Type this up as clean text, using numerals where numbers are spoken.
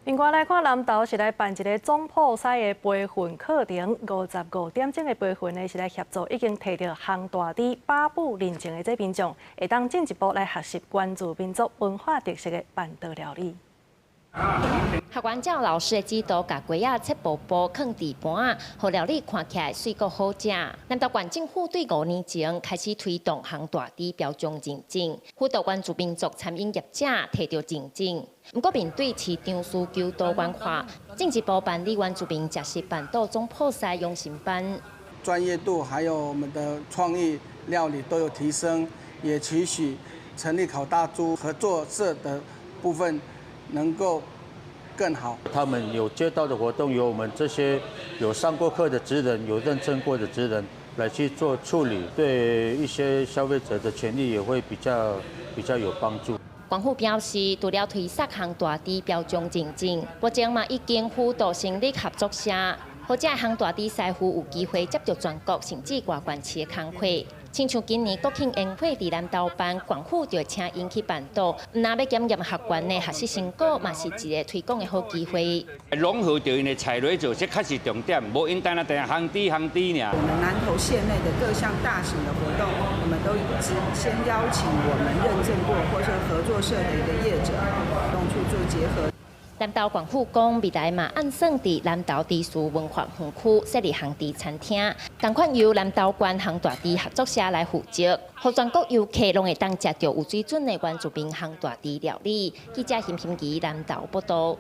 另外來看南投是來辦一个總鋪師的培訓課程，55點鐘的培訓呢是來協助已經提著烘大豬把布認證的這民眾，會當進一步來學習原住民族文化特色的辦桌料理。學員照老師的指導，共雞仔切薄薄，囥佇盤仔，予料理看起來媠閣好食。南投縣政府對5年前開始推動烘大豬標準認證，輔導原住民族餐飲業者提著認證。毋過面對市場需求多元化，進一步辦理原住民食食辦桌總鋪師養成班。專業度還有我們的創意料理都有提升，也期許成立烤大豬合作社的部分能夠更好。他們有接到的活動，由我們這些有上過課的職人、有認證過的職人來去做處理，對一些消費者的權利也會比較有幫助。縣府表示，除了推捒烘大豬標準認證，目前嘛已經輔導成立合作社，予這烘大豬師傅有機會接著全國甚至外縣市的工課。親像今年國慶煙火佇南投辦，縣府就請𪜶去辦桌，毋但欲檢驗學員的學習成果，嘛是一个推廣的好機會。融合著𪜶的菜來做，這較是重點，無𪜶單單定烘豬烘豬爾。我們南投縣內的各項大型的活動，我們都先邀請我們認證過或是合作社的一個業者，動去做結合。南投縣府講，未來嘛按算佇南投豬事文化園區設立烘豬餐廳，仝款由南投縣烘大豬合作社來負責，予全國遊客攏會當食著有水準的原住民烘大豬料理。記者邢心儀南投報道。